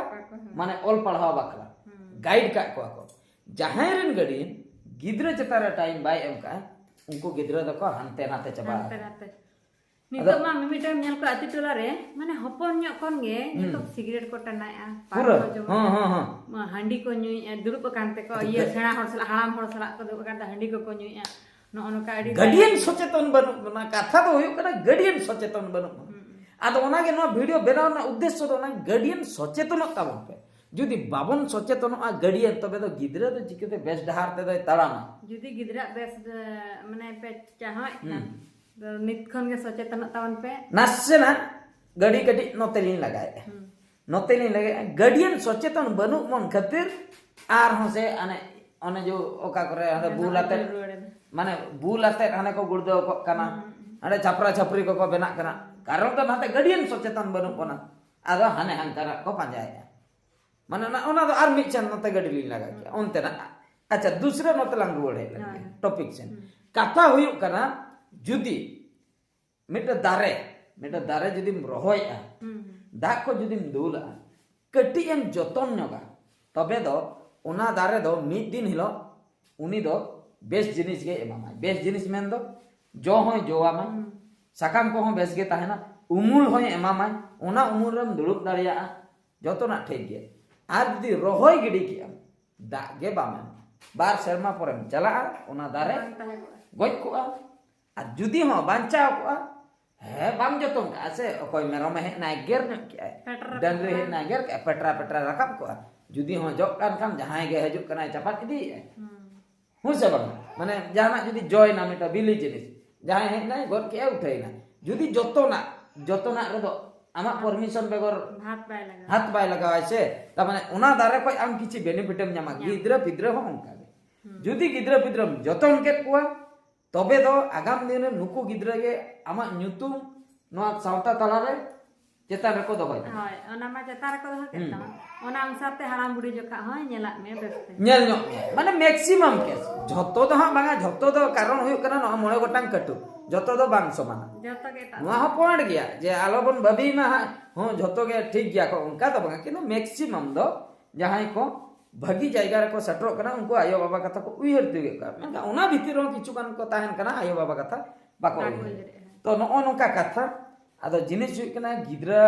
ᱢᱟᱱᱮ ᱚᱞ ᱯᱟᱲᱦᱟᱣ ᱵᱟᱠᱷᱨᱟ ᱜᱟᱭᱤᱰ ᱠᱟᱜ ᱠᱚᱣᱟ ᱠᱚ᱾ ᱡᱟᱦᱟᱸᱭ ᱨᱮᱱ ᱜᱟᱨᱰᱤᱭᱟᱱ ᱜᱤᱫᱽᱨᱟᱹ ᱪᱮᱛᱟᱱ ᱨᱮ ᱴᱟᱭᱤᱢ ᱵᱟᱭ ᱮᱢ ᱠᱟᱜᱼᱟ, ᱩᱱᱠᱩ ᱜᱤᱫᱽᱨᱟᱹ ᱫᱚᱠᱚ ᱦᱟᱱᱛᱮ ᱱᱟᱛᱮ ᱪᱟᱵᱟᱜᱼᱟ᱾ ᱱᱤᱛᱚᱜ ᱢᱟ ᱢᱤᱢᱤᱫᱴᱟᱝ ᱧᱮᱞ ᱠᱚ ᱟᱹᱛᱩ ᱴᱚᱞᱟ ᱨᱮ, ᱢᱟᱱᱮ ᱦᱚᱯᱚᱱ ᱧᱚᱜ ᱠᱷᱚᱱ ᱜᱮ ᱱᱤᱛᱚᱜ ᱥᱤᱜᱨᱮᱴ ᱠᱚ ᱴᱟᱱᱟᱭᱮᱜᱼᱟ, ᱯᱩᱨᱟᱹ ᱯᱟᱱ ᱠᱚ ᱡᱚᱢᱮᱜᱼᱟ, ᱦᱮᱸ, ᱦᱮᱸ, ᱦᱮᱸ᱾ ᱢᱟ ᱦᱟᱺᱰᱤ ᱠᱚ ᱧᱩᱭᱮᱜᱼᱟ, ᱫᱩᱲᱩᱵ ᱟᱠᱟᱱ ᱛᱮᱠᱚ, ᱟᱫᱚ ᱤᱭᱟᱹ, ᱜᱟ- ᱥᱮᱬᱟ ᱦᱚᱲ ᱥᱟᱞᱟᱜ, ᱦᱟᱲᱟᱢ ᱦᱚᱲ ᱥᱟᱞᱟᱜ ᱠᱚ ᱫᱩᱲᱩᱵ ᱟᱠᱟᱱ ᱛᱮ ᱦᱟᱺᱰᱤ ᱠᱚᱠᱚ ᱧᱩᱭᱮᱜᱼᱟ᱾ ᱱᱚᱜᱼᱚ ᱱᱚᱝᱠᱟ ᱟᱹᱰᱤ ᱜᱟᱨᱰᱤᱭᱟᱱ ᱥᱚᱪᱮᱛᱚᱱ ᱵᱟᱹᱱᱩᱜ ᱵᱚᱱᱟ, ᱠᱟᱛᱷᱟ ᱫᱚ ᱦᱩᱭᱩᱜ ᱠᱟᱱᱟ ᱜᱟᱨᱰᱤᱭᱟᱱ ᱥᱚᱪᱮᱛᱚᱱ ᱵᱟᱹᱱᱩᱜ ᱵᱚᱱᱟ᱾ ᱦᱩᱸ᱾ ᱟᱫᱚ ᱚᱱᱟᱜᱮ ᱱᱚᱣᱟ ᱵᱷᱤᱰᱤᱭᱳ ᱵᱮᱱᱟᱣ ᱨᱮᱱᱟᱜ ᱩᱫᱽᱫᱮᱥᱥᱚ ᱫᱚ ᱚᱱᱟ, ᱜᱟᱨᱰᱤᱭᱟᱱ ᱥᱚᱪᱮᱛᱚᱱᱚᱜ ᱛᱟᱵᱚᱱ ᱯᱮ᱾ ᱡᱩᱫᱤ ᱵᱟᱵᱚᱱ ᱥᱚᱪᱮᱛᱚᱱᱚᱜᱼᱟ ᱜᱟᱨᱰᱤᱭᱟᱱ, ᱛᱚᱵᱮ ᱫᱚ ᱜᱤᱫᱽᱨᱟᱹ ᱫᱚ ᱪᱤᱠᱟᱹᱛᱮ ᱵᱮᱥ ᱰᱟᱦᱟᱨ ᱛᱮᱫᱚᱭ ᱛᱟᱲᱟᱢᱟ? ᱡᱩᱫᱤ ᱜᱤᱫᱽᱨᱟᱹ ᱵᱮᱥ, ᱮ, ᱢᱟᱱᱮ ᱯᱮ ᱪᱟᱦᱟᱣᱮᱫ ᱠᱷᱟᱱ, ᱦᱩᱸ᱾ ᱫᱚ ᱱᱤᱛ ᱠᱷᱚᱱ ᱜᱮ ᱥᱚᱪᱮᱛᱚᱱᱚᱜ ᱛᱟᱵᱚᱱ ᱯᱮ᱾ ᱱᱟᱥᱮᱱᱟᱜ ᱜᱟᱹᱰᱤ ᱠᱟᱹᱴᱤᱡ ᱱᱚᱛᱮ ᱞᱤᱧ ᱞᱟᱜᱟᱭᱮᱫᱼᱟ᱾ ᱦᱩᱸ᱾ ᱱᱚᱛᱮ ᱞᱤᱧ ᱞᱟᱜᱟᱭᱮᱫᱼᱟ, ᱜᱟᱨᱰᱤᱭᱟᱱ ᱥᱚᱪᱮᱛᱚᱱ ᱵᱟᱹᱱᱩᱜ ᱵᱚᱱ ᱠᱷᱟᱹᱛᱤᱨ ᱟᱨᱦᱚᱸ ᱥᱮ ᱟᱱᱮ, ᱚᱱᱮ ᱡᱮ ᱚᱠᱟ ᱠᱚᱨᱮ ᱦᱟᱱᱮ ᱦᱮᱸ, ᱵᱩᱞ ᱱᱚᱜᱼᱚᱭ ᱟᱛᱮ, ᱨᱩᱣᱟᱹᱲ ᱮᱱᱟ᱾ ᱢᱟᱱᱮ ᱵᱩᱞ ᱟᱛᱮ ᱦᱟᱱᱮ ᱠᱚ ᱜᱩᱲᱫᱟᱹᱣ ᱠᱚᱜ ᱠᱟᱱᱟ, ᱦᱩᱸ, ᱦᱩᱸ᱾ ᱦᱟᱸᱰᱮ ᱪᱷᱟᱯᱨᱟ ᱪᱷᱟᱯᱨᱤ ᱠᱚᱠᱚ ᱵᱮᱱᱟᱜ ᱠᱟᱱᱟ᱾ ᱠᱟᱨᱚᱱ ᱫᱚ ᱱᱟᱛᱮ ᱜᱟᱨᱰᱤᱭᱟᱱ ᱥᱚᱪᱮᱛᱚᱱ ᱵᱟᱹᱱᱩᱜ ᱵᱚᱱᱟ, ᱟᱫᱚ ᱦᱟᱱᱮ ᱦᱟᱱᱠᱟᱱᱟᱜ ᱠᱚ ᱯᱟᱸᱡᱟᱭᱮᱫᱼᱟ᱾ ᱢᱟᱱᱮ ᱚᱱᱟ, ᱚᱱᱟ ᱫᱚ ᱟᱨ ᱢᱤᱫ ᱪᱟᱸᱫ ᱱᱚᱛᱮ ᱜᱟᱹᱰᱤ ᱞᱤᱧ ᱞᱟᱜᱟ ᱠᱮᱫᱼᱟ, ᱚᱱᱛᱮᱱᱟᱜ᱾ ᱟᱪᱪᱷᱟ, ᱫᱩᱥᱨᱟ ᱱᱚᱛᱮ ᱞᱟᱝ ᱨᱩᱣᱟᱹᱲ ᱦᱮᱡ ᱞᱮᱱ ᱜᱮ, ᱦᱳᱭ᱾ ᱴᱚᱯᱤᱠ ᱥᱮᱱ᱾ ᱦᱩᱸ᱾ ᱠᱟᱛᱷᱟ ᱦᱩᱭᱩᱜ ᱠᱟᱱᱟ, ᱡᱩᱫᱤ ᱢᱤᱫᱴᱮᱱ ᱫᱟᱨᱮ, ᱢᱤᱫᱴᱮᱱ ᱫᱟᱨᱮ ᱡᱩᱫᱤᱢ ᱨᱚᱦᱚᱭᱟ, ᱦᱩᱸ, ᱦᱩᱸ᱾ ᱫᱟᱜ ᱠᱚ ᱡᱩᱫᱤᱢ ᱫᱩᱞᱟ, ᱠᱟᱹᱴᱤᱡ ᱮᱢ ᱡᱚᱛᱚᱱ ᱧᱚᱜᱟ, ᱛᱚᱵᱮ ᱫᱚ ᱚᱱᱟ ᱫᱟᱨᱮ ᱫᱚ ᱢᱤᱫ ᱫᱤᱱ ᱦᱤᱞᱳᱜ ᱩᱱᱤ ᱫᱚ ᱵᱮᱥ ᱡᱤᱱᱤᱥ ᱜᱮᱭ ᱮᱢᱟᱢᱟᱭ᱾ ᱵᱮᱥ ᱡᱤᱱᱤᱥ ᱢᱮᱱ ᱫᱚ ᱡᱚ ᱦᱚᱸᱭ ᱡᱚ ᱟᱢᱟᱭ, ᱦᱩᱸ᱾ ᱥᱟᱠᱟᱢ ᱠᱚᱦᱚᱸ ᱵᱮᱥ ᱜᱮ ᱛᱟᱦᱮᱱᱟ, ᱩᱢᱩᱞ ᱦᱚᱸᱭ ᱮᱢᱟᱢᱟᱭ, ᱚᱱᱟ ᱩᱢᱩᱞ ᱨᱮᱢ ᱫᱩᱲᱩᱵ ᱫᱟᱲᱮᱭᱟᱜᱼᱟ, ᱡᱚᱛᱚᱱᱟᱜ ᱴᱷᱤᱠ ᱜᱮᱭᱟ᱾ ᱟᱨ ᱡᱩᱫᱤ ᱨᱚᱦᱚᱭ ᱜᱤᱰᱤ ᱠᱮᱜᱼᱟᱢ, ᱫᱟᱜ ᱜᱮ ᱵᱟᱢ ᱮᱢᱟ, ᱵᱟᱨ ᱥᱮᱨᱢᱟ ᱯᱚᱨᱮᱢ ᱪᱟᱞᱟᱜᱼᱟ, ᱚᱱᱟ ᱫᱟᱨᱮ ᱵᱟᱝ ᱛᱟᱦᱮᱸ ᱠᱚᱜᱼᱟ᱾ ᱜᱚᱡ ᱠᱚᱜᱼᱟ᱾ ᱟᱨ ᱡᱩᱫᱤ ᱦᱚᱸ ᱵᱟᱧᱪᱟᱣ ᱠᱚᱜᱼᱟ, ᱦᱮᱸ, ᱵᱟᱢ ᱡᱚᱛᱚᱱ ᱠᱟᱜᱼᱟ ᱥᱮ, ᱚᱠᱚᱭ ᱢᱮᱨᱚᱢᱮ ᱦᱮᱡ ᱮᱱᱟᱭ, ᱜᱮᱨ ᱧᱚᱜ ᱠᱮᱜᱼᱟᱭ, ᱯᱮᱴᱨᱟ ᱰᱟᱹᱝᱨᱤ ᱯᱮᱴᱨᱟ᱾ ᱦᱮᱡ ᱮᱱᱟᱭ, ᱜᱮᱨ ᱠᱮᱜᱼᱟᱭ, ᱯᱮᱴᱨᱟ ᱯᱮᱴᱨᱟ ᱨᱟᱠᱟᱵ ᱠᱚᱜᱼᱟ᱾ ᱡᱩᱫᱤ ᱦᱚᱸ ᱡᱚᱜ ᱠᱟᱱ ᱠᱷᱟᱱ, ᱡᱟᱦᱟᱸᱭ ᱜᱮ ᱦᱤᱡᱩᱜ ᱠᱟᱱᱟᱭ, ᱪᱟᱯᱟᱫ ᱤᱫᱤᱭᱮᱜᱼᱟᱭ᱾ ᱦᱩᱸ᱾ ᱦᱩᱸ ᱥᱮ ᱵᱟᱝ? ᱢᱟᱱᱮ ᱡᱟᱦᱟᱱᱟᱜ ᱡᱩᱫᱤ ᱡᱚᱭᱮᱱᱟ, ᱢᱤᱫᱴᱟᱝ ᱵᱤᱞᱤ ᱡᱤᱱᱤᱥ, ᱡᱟᱦᱟᱸᱭ ᱦᱮᱡ ᱮᱱᱟᱭ, ᱜᱚᱫ ᱠᱮᱜᱼᱟᱭ, ᱩᱴᱷᱟᱹᱭᱮᱱᱟ᱾ ᱡᱩᱫᱤ ᱡᱚᱛᱚᱱᱟᱜ, ᱡᱚᱛᱚᱱᱟᱜ ᱨᱮᱫᱚ ᱟᱢᱟᱜ ᱯᱟᱨᱢᱤᱥᱚᱱ ᱵᱮᱜᱚᱨ ᱦᱟᱛ ᱵᱟᱭ ᱞᱟᱜᱟᱣᱟ᱾ ᱦᱟᱛ ᱵᱟᱭ ᱞᱟᱜᱟᱣᱟᱭ ᱥᱮ, ᱛᱟᱨ ᱢᱟᱱᱮ ᱚᱱᱟ ᱫᱟᱨᱮ ᱠᱷᱚᱡ ᱟᱢ ᱠᱤᱪᱷᱤ ᱵᱮᱱᱤᱯᱷᱤᱴ ᱮᱢ ᱧᱟᱢᱟ᱾ ᱧᱟᱢᱟ᱾ ᱜᱤᱫᱽᱨᱟᱹ ᱯᱤᱫᱽᱨᱟᱹ ᱦᱚᱸ ᱚᱱᱠᱟ ᱜᱮ᱾ ᱦᱩᱸ᱾ ᱡᱩᱫᱤ ᱜᱤᱫᱽᱨᱟᱹ ᱯᱤᱫᱽᱨᱟᱹᱢ ᱡᱚᱛᱚᱱ ᱠᱮᱫ ᱠᱚᱣᱟ, ᱛᱚᱵᱮ ᱫᱚ ᱟᱜᱟᱢ ᱫᱤᱱ ᱨᱮ ᱱᱩᱠᱩ ᱜᱤᱫᱽᱨᱟᱹ ᱜᱮ ᱟᱢᱟᱜ ᱧᱩᱛᱩᱢ ᱱᱚᱣᱟ ᱥᱟᱶᱛᱟ ᱛᱟᱞᱟᱨᱮ ᱪᱮᱛᱟᱱ ᱨᱮᱠᱚ ᱫᱚᱦᱚᱭ ᱛᱟᱢᱟ᱾ ᱦᱳᱭ, ᱚᱱᱟ ᱢᱟ ᱪᱮᱛᱟᱱ ᱨᱮᱠᱚ ᱫᱚᱦᱚ ᱠᱮᱫ ᱦᱩᱸ᱾ ᱛᱟᱢᱟ᱾ ᱚᱱᱟ ᱚᱱᱩᱥᱟᱨ ᱛᱮ ᱦᱟᱲᱟᱢ ᱵᱩᱲᱦᱤ ᱡᱚᱠᱷᱟ ᱦᱚᱸᱭ ᱧᱮᱞᱟᱜ ᱢᱮᱭᱟ ᱵᱮᱥᱛᱮ᱾ ᱧᱮᱞ ᱧᱚᱜ ᱢᱮᱭᱟ, ᱢᱟᱱᱮ ᱢᱮᱠᱥᱤᱢᱟᱢ ᱠᱮᱥ, ᱡᱷᱚᱛᱚ ᱫᱚ ᱦᱟᱸᱜ ᱵᱟᱝᱟ, ᱡᱷᱚᱛᱚ ᱫᱚ ᱠᱟᱨᱚᱱ ᱦᱩᱭᱩᱜ ᱠᱟᱱᱟ ᱱᱚᱣᱟ ᱢᱚᱬᱮ ᱜᱚᱴᱟᱝ ᱠᱟᱹᱴᱩᱵ, ᱡᱷᱚᱛᱚ ᱫᱚ ᱵᱟᱝ ᱥᱚᱢᱟᱱᱟ᱾ ᱡᱷᱚᱛᱚ ᱜᱮ ᱮᱴᱟᱜ ᱱᱚᱣᱟ ᱥᱮᱫ᱾ ᱦᱚᱸ ᱯᱚᱭᱮᱱᱴ ᱜᱮᱭᱟ ᱡᱮ ᱟᱞᱚᱵᱚᱱ ᱵᱷᱟᱹᱵᱤᱭ ᱢᱟ ᱦᱟᱸᱜ, ᱦᱚᱸ, ᱡᱷᱚᱛᱚ ᱜᱮ ᱴᱷᱤᱠ ᱜᱮᱭᱟ ᱠᱚ, ᱚᱱᱠᱟ ᱫᱚ ᱵᱟᱝᱟ, ᱠᱤᱱᱛᱩ ᱢᱮᱠᱥᱤᱢᱟᱢ ᱫᱚ ᱡᱟᱦᱟᱸᱭ ᱠᱚ ᱵᱷᱟᱹᱜᱤ ᱡᱟᱭᱜᱟ ᱨᱮᱠᱚ ᱥᱮᱴᱮᱨᱚᱜ ᱠᱟᱱᱟ, ᱩᱱᱠᱩ ᱟᱭᱳ ᱵᱟᱵᱟ ᱠᱟᱛᱷᱟ ᱠᱚ ᱩᱭᱦᱟᱹᱨ ᱛᱤᱭᱳᱜᱮᱫ ᱠᱚᱣᱟ᱾ ᱢᱮᱱᱠᱷᱟᱱ ᱚᱱᱟ ᱵᱷᱤᱛᱤᱨ ᱨᱮᱦᱚᱸ ᱠᱤᱪᱷᱩ ᱜᱟᱱ ᱠᱚ ᱛᱟᱦᱮᱱ ᱠᱟᱱᱟ, ᱟᱭᱳ ᱵᱟᱵᱟ ᱠᱟᱛᱷᱟ ᱵᱟᱠᱚ ᱵᱟᱠᱚ ᱩᱭᱦᱟᱹᱨ᱾ ᱩᱭᱦᱟᱹᱨᱮᱫᱼᱟ᱾ ᱛᱚ, ᱱᱚᱜᱼᱚ ᱱᱚᱝᱠᱟ ᱠᱟᱛᱷᱟ᱾ ᱟᱫᱚ ᱡᱤᱱᱤᱥ ᱦᱩᱭᱩᱜ ᱠᱟᱱᱟ, ᱜᱤᱫᱽᱨᱟᱹ